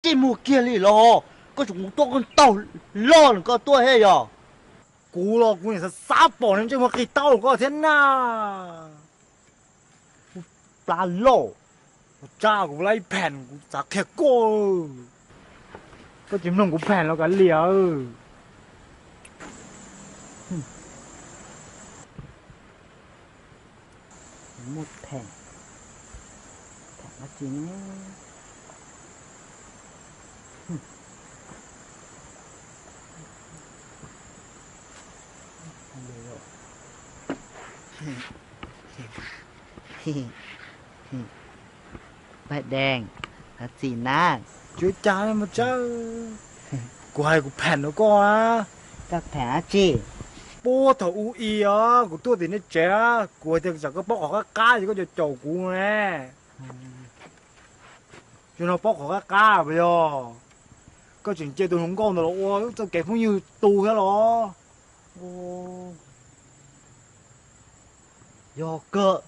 Ib muag kiag li los, koj tseem mus tuaj koj taug loj nws koj tuaj thiab yog? Kuv los kuv niam xav xav pom nws ntsej muag qis taub koj thiab na. Plab loj. Ua tsab kuv lab ib pheem kuv xav qhia koj. Koj tsis mloog kuv pheem los kav liam. Muaj pheem, pheem dab tsi ne? Paj Deej, dab tsi na? Tsis ua cas li mas Tsab. Kuv hais kuv pheem rau koj na. Koj pheem dab tsi? Puag thaum ub i os, kuv tuaj tim nej tsev na, kuv hais tias tsam koj paub qhov qab qab ces koj caum caum kuv ne. Zaum no paub qhov qab qab puas yog? Koj tseem cia tus hluas nkauj ntawd los ua txoj kev phooj ywg tu thiab los? Yog kawg,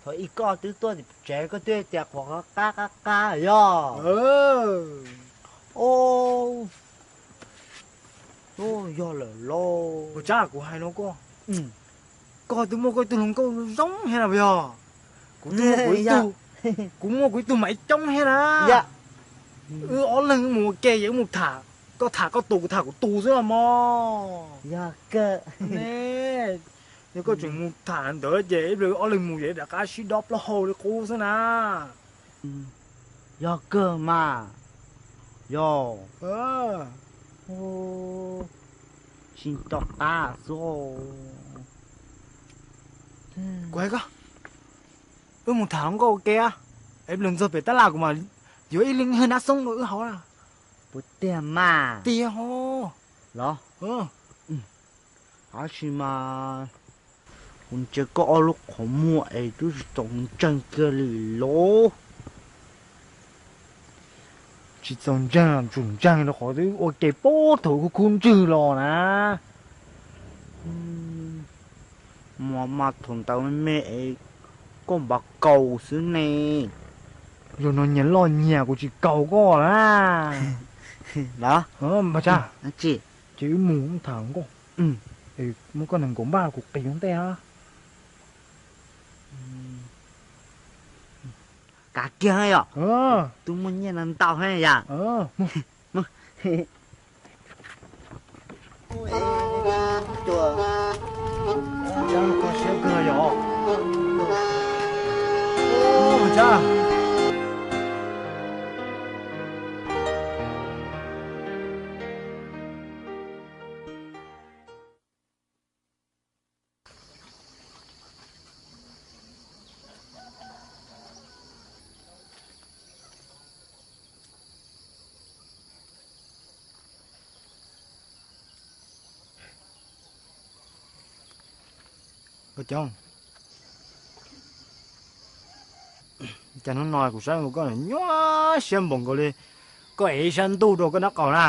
thaum ub koj twb tuaj tim tsev koj twb tias qhov qab qab qab yog. Yog lawm lauj. Ua tsab kuv hais no koj, koj twb muaj koj ib tug hluas nkauj zoo thiab na puas yog? Kuv twb muaj kuv ib tug, kuv muaj kuv ib tug mas ib coob thiab na. Wb ob leeg mus ua ke es wb mus tham, koj tham koj tus kuv tham kuv tus xwb los mog. Yog kawg. Ne, yog koj tseem mus tham ntawd ces ib pliag wb ob leeg mus ces rov qab sib dob plaub hau li qub xwb na. Yog kawg mas. Yog. Tsis nco qab xwb. Kuv hais koj, wb mus tham hluas nkauj ua ke, es ib pliag ntxog pem tab laj kuv mam yuav ib leeg hwj nab xoob rau wb haus na. Puas tiag mas? Tiag ho. Los. Tab sis mas kuv ntsia koj ob lub qhov muag es twb tsis txaus ntseeg kiag li lauj. Tsis txaus ntseeg los tsum ntseeg rau qhov twb ua ke puag thaum khub khub ntswg los na. Mas mas thaum ntawd me me es koj npaj kaus xwb ne. Zaum no nyias loj nyias kuv tsis kaus koj na. Los. Npaj Tsab, ces wb mus tham nkauj, muab koj nees nkaum npaj kuv qis ua ntej a. Kav kiag yom. Twb muaj nyiaj no ntau thiab yom. Koj coob, cas hnub no kuv saib koj nyuaj siab npaum nkaus li, koj ev ib sab ntuj rau koj nab qaum na.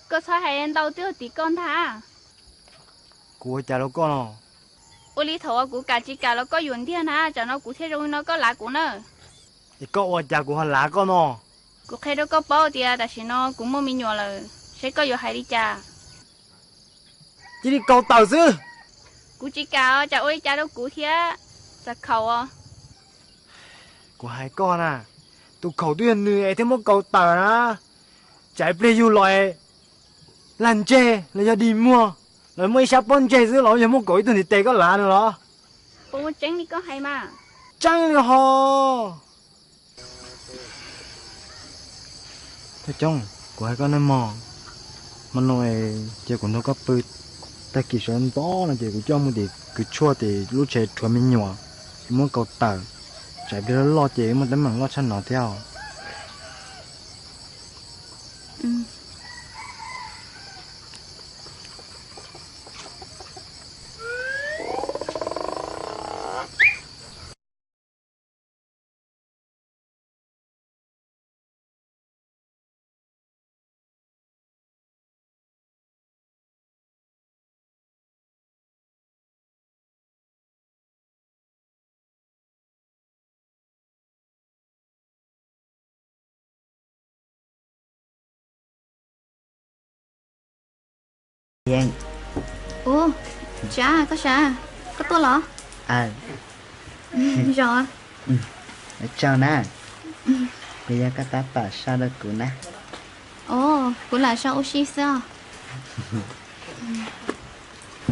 Koj txhob hais ntau twb tim koj ntag. Kuv ua cas rau koj no? Ua li thaum uas kuv kam tsis kam los koj yuam ntiag na, tsam no kuv thiaj zoo li no koj lav kuv na. Es koj ua cas kuv ho lav koj no? Kuv qhia rau koj paub tias tam sim no kuv muaj me nyuam lawm, seb koj yuav hais li cas. Cia li kaus tawm xwb. Kuv tsis kam os, tsam ua li cas rau kuv thiab, tsam khaum os. Kuv hais koj na, tus khaum twb yog nws es thiaj muab kaus tawm na. Tsam ib pliag yug los lag ntseg los yog dig muag, los muaj ib sab pob ntseg xwb los yog muab kaus ib tug ntiv tes koj lav no los? Puas muaj tseeb li koj hais mas? Tseeb li ho. Coob, kuv hais koj nej mog, hmo no ces kuv nrog koj pw, tag kis sawv ntxov no ces kuv coj mus tim kwv tshuaj tim lub tsev rhuav me nyuam, muab kaus tawm, tsam ib pliag loj loj ces muaj teeb meem loj tshaj no thiab os. Yeeb. Ub, Tsav, koj sav, koj tuaj los? Zoo. Ua tsaug na, kuv yog koj tab tom sau rau kuv na. Ov, kuv lam sau ua si xwb os.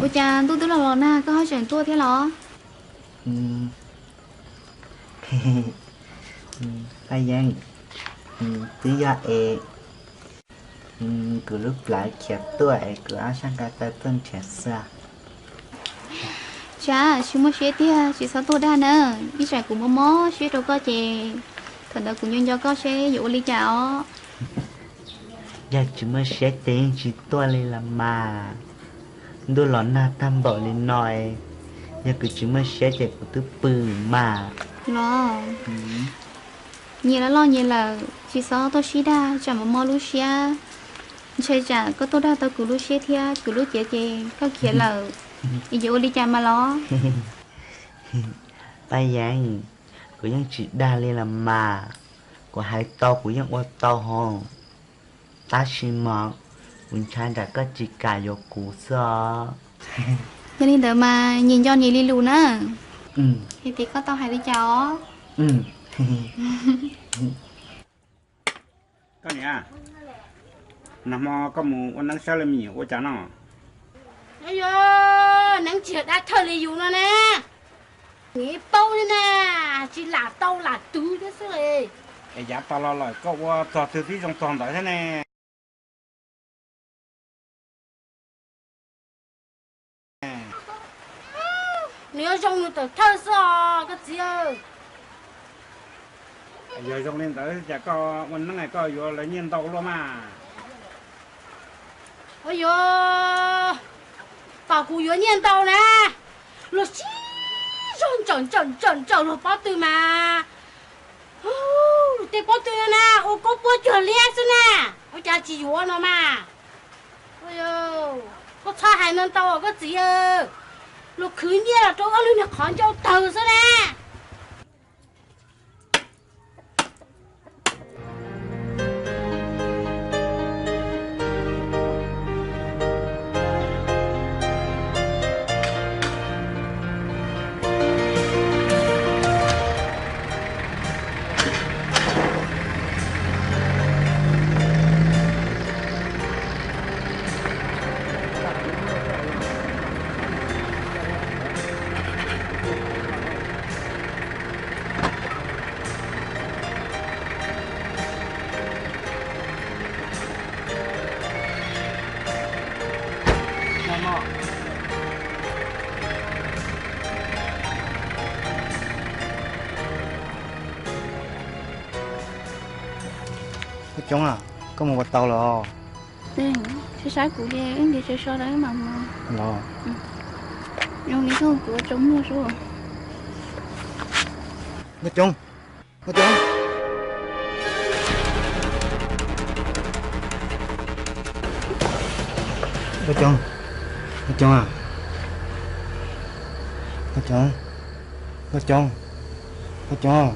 Ua cas ntuj twb los los nag koj ho tseem tuaj thiab los? Paj Yeeb, twb yog es kuv lub plawv khiav tuaj es kuv ob sab nqaij tawg tuaj nrhiav xwb. Tsav, tsis muaj siab tiag, tsis txhob tuaj dag na. Ib tsam kuv mob mob siab rau koj ces thaum ntawd kuv nco nco koj seb yuav ua li cas os. Yog tsis muaj siab ces yeej tsis tuaj li los mas. Ntuj los nag tag npaum li no, yog kuv tsis muaj siab ces kuv twb pw mas. Los, nyias loj loj nyias lawm, tsis txhob tuaj sib dag tsam mob mob lub siab. Ntshai tsam koj tuaj dag tau kuv lub siab thiab kuv lub cev ces koj khiav lawm, es yuav ua li cas mas los? Paj Yeeb, kuv yeej tsis dag li los mas, kuv hais tau kuv yeej ua tau hos. Tab sis mas kuv ntshai nram koj tsis kam yuav kuv xwb os. Yog li ntawd mas nyias nco nyias li lus na. Hais tias koj tau hais li cas os. Koj niam, nag hmo koj mus ua neeb saib lawv me nyuam ua cas no? Yog neeb tsis yog dab thawj li yus no na. Nws paub thiab na, tsis lam tau lam twv thiab xwb. Es yav tas los lawm koj ua txog twg twb zoo txog ntawd thiab ne. Nws yuav zoo nws tawm thawj xwb os koj txiv. Yog zoo li ntawd cas koj ua neeb koj yuav lawv nyiaj ntau luaj mas? Ua yuav, tom kuv yuav nyiaj ntau na, luag sib zog ntsawm ntsawm ntsawm ntsawm luag pob tw mas. Tej pob tw no na ua koob puab cuag liab xwb na, ua cas tsis yuav no mas. Koj txhob hais no ntau koj txiv, luag khwv nyiaj los rau ob lub niag qhov ncauj tawg xwb na. Nkauj Coob, koj mus ua tau lawm os? Saib saib kuv ces wb ntiav tsev so rau wb mam mus. Los, zoo li koj kuv ua tsaug muag xwb. Nkauj Coob, Nkauj Coob, Nkauj Coob, Nkauj Coob, Nkauj Coob, Nkauj Coob, Nkauj Coob.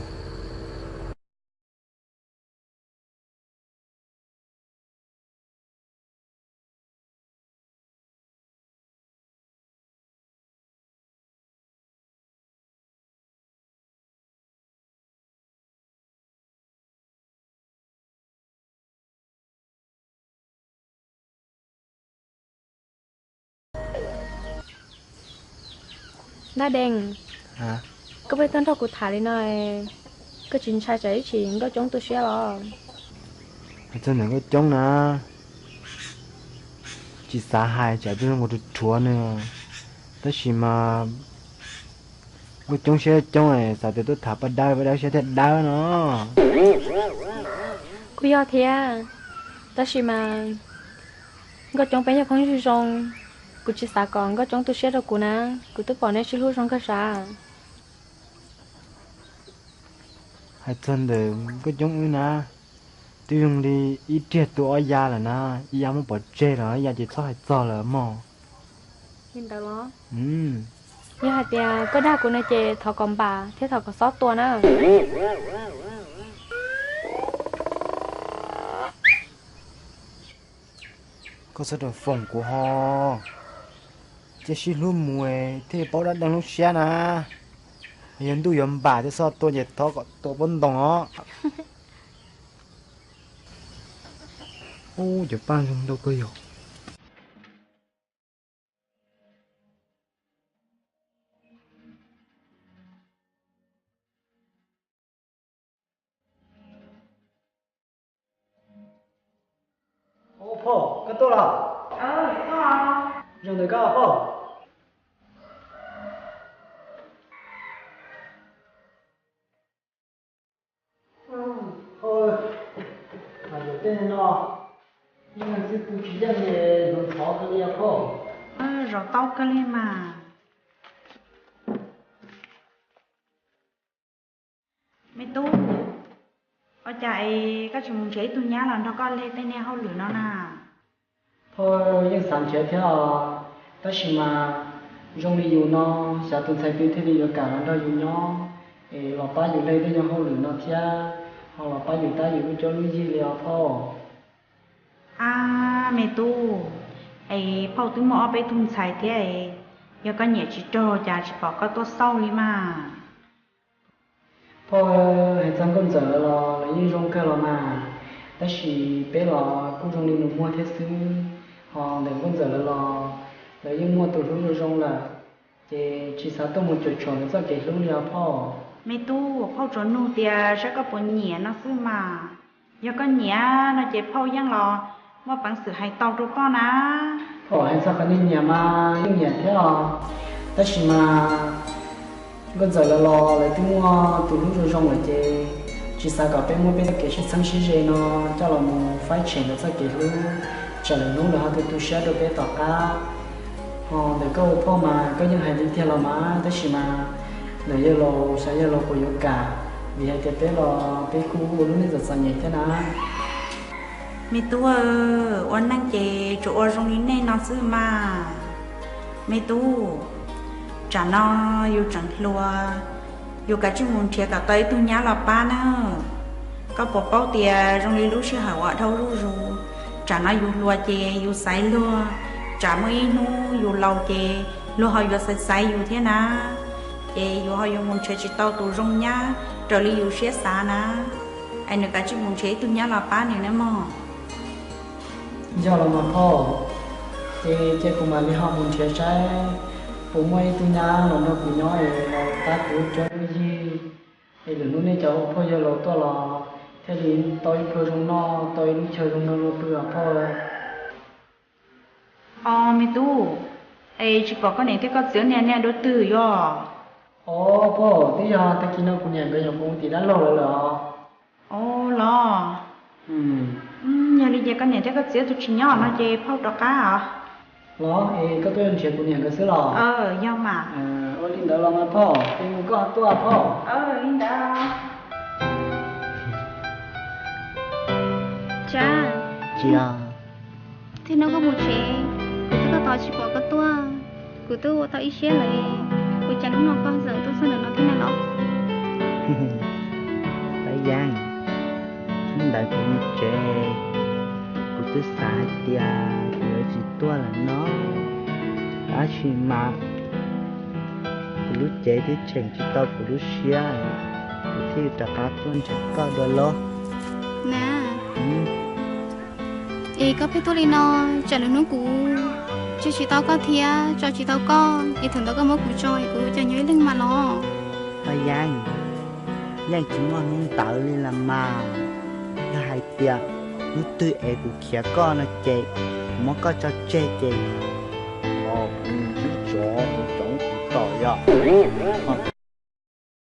Dab Dees, koj pheej tuaj nrog kuv tham li no, koj tsis ntshai tsam ib chim Nkauj Coob tu siab los? Hais txog ntawm Nkauj Coob na, tsis xav hais tsam twb zoo nkaus rhuav rhuav nws, tab sis mas Nkauj Coob siab coob, xav tias tuaj tham Paj Dawb, Paj Dawb siab thiaj dawb no. Kuj yog thiab, tab sis mas Nkauj Coob peb yog phooj ywg zoo, kuv tsis xav kom Nkauj Coob tu siab rau kuv na, kuv twb pom neb sib hlub zoo kawg sav. Hais txog ntawm Nkauj Coob wb na, twb zoo li ib riag tua ob ya lawm na, ib ya muab pov tseg lawm, ib ya ces txhob hais txog lawm mog. Li ntawd los? Yog hais tias koj dag kuv no ces thov kom npam thiab thov kom xob tua na. Koj txhob rau foom kuv ho, cia sib hlub mus thiaj paub dab deeg lub siab na. Yog ntuj yuav npam thiab txog tua ces thov kom tua pob ntoo os. Ub, cov paj zoo ntau kawg yog. Phauj, koj tuaj los? Zoo ntawm koj phauj. Phauj, mas tej no yeej xwb pw tsis yeej es hluas ntshav kawg li phauj. Zov tau kawg li mas. Me tub, ua cas es koj tsis mus nrhiav ib tug nyab los nrog koj leg tej niag hauj lwm no na? Phauj, yeej xav nrhiav thiab os, tab sis mas zoo li yus no, xyov tus ntxhais twg thiaj li yuav kam los nrog yus nyob es los pab yus leg tej nyuag hauj lwm no thiab, ho los pab yus tab yus lub cuab lub yig li os phauj. Ab me tub, es phauj twb muaj ob peb tug ntxhais thiab, yog koj nyiam tsis raug cas tsis pom koj tuaj xauj li mas. Phauj, hais txog nkauj ntxawm lawv los lawv yeej zoo kawg los mas, tab sis peb los kuj zoo li nus muag thiab xwb, ho ntawm nkauj ntxawm lawv los lawv yeej muaj tus hlub zoo zoo lawm, ces tsis xav tuaj mus cuam tshuam lawv txoj kev hlub li os phauj. Me tub, phauj tsuas nug tias saib koj puas nyiam no xwb mas, yog koj nyiam no ces phauj yeej los muaj peev xwm hais tau rau koj na. Phauj, hais txog qhov nyiam mas yeej nyiam thiab os, tab sis mas nkauj ntxawm lawv los lawv twb muaj tus hlub zoo zoo lawm ces tsis xav kom peb muab peb txoj kev sib txheeb sib ze no coj los mus faib tshem lawv txoj kev hlub, tsam lwm hnub lawv ho tu tu siab rau peb tom qab. Ho ntawm koj ua phauj mas koj yeej hais li tiag los mas, tab sis mas ntawm yawg laus xyov yawg laus puas yuav kam, vim hais tias peb los peb kuj ua lub neej txom txom nyem thiab na. Me tub, ua neej ces tsuas ua zoo li nej no xwb mas. Me tub, tsam no yus tseem hluas, yus kav tsij mus nrhiav kom tau ib tug nyab los pab nawb. Koj puas paub tias zoo li lub sij hawm uas dhau zuj zus, tsam no yus hluas ces yus xaiv luag, tsam muaj ib hnub yus laus ces luag ho yuav xaiv xaiv yus thiab na, ces yus ho yuav mus nrhiav tsis tau tus zoo nyab raws li yus siab xav na. Es nws kav tsij mus nrhiav ib tug nyab los pab nws nawb mog. Yog los mas phauj, ces cia kuv mam li ho mus nrhiav saib puas muaj ib tug nyab los nrog kuv nyob es los pab kuv lub cuab lub yig, es lwm hnub nej cov ua phauj yawg laus tuaj los thiaj li tau ib pluag zoo noj, tau ib lub chaw zoo nrog luag pw os phauj. Os me tub, es tsis pom koj niam thiab koj txiv niaj niaj dua twg yog? Os phauj, twb yog tag kis no kuv niam nkawd nyuam qhuav mus tim dab laug lawv lawm os. Os los, yog li ces koj niam thiab koj txiv tus tsis nyob no ces phauj rov qab os. Los es koj tuaj nrhiav kuv niam nkawd xwb los? Yog mas. Ua li ntawd los mas phauj, es mus koj tuaj phauj. Li ntawd. Tsa, txij no koj mus tsev, kuv twb tos tos tsis pom koj tuaj, kuv twb ua tau ib siab lawm. Ua cas hnub no koj txawm tuaj txog ntawm no thiab na los? Pab Yeeb, hnub ntawd kuv mus tsev, kuv twb xav hais tias kuv yuav tsis tuaj lawm no, tab sis mas kuv lub cev twb cheem tsis tau kuv lub siab, kuv thiaj rov qab tuaj nrhiav koj dua los. Na, es koj pheej tuaj li no, tsam lwm hnub kuv ntsib tsis tau koj thiab tso tsis tau koj, es thaum ntawd koj muab kuv tso es kuv ua cas nyob ib leeg mas los? Pab Yeeb, yeej tsis muaj hnub ntawd li los mas. Yog hais tias hnub twg es kuv khiav koj no ces kuv muab koj tso tseg ces kuv ntsib tsov kuv tsoov kuv tom yom.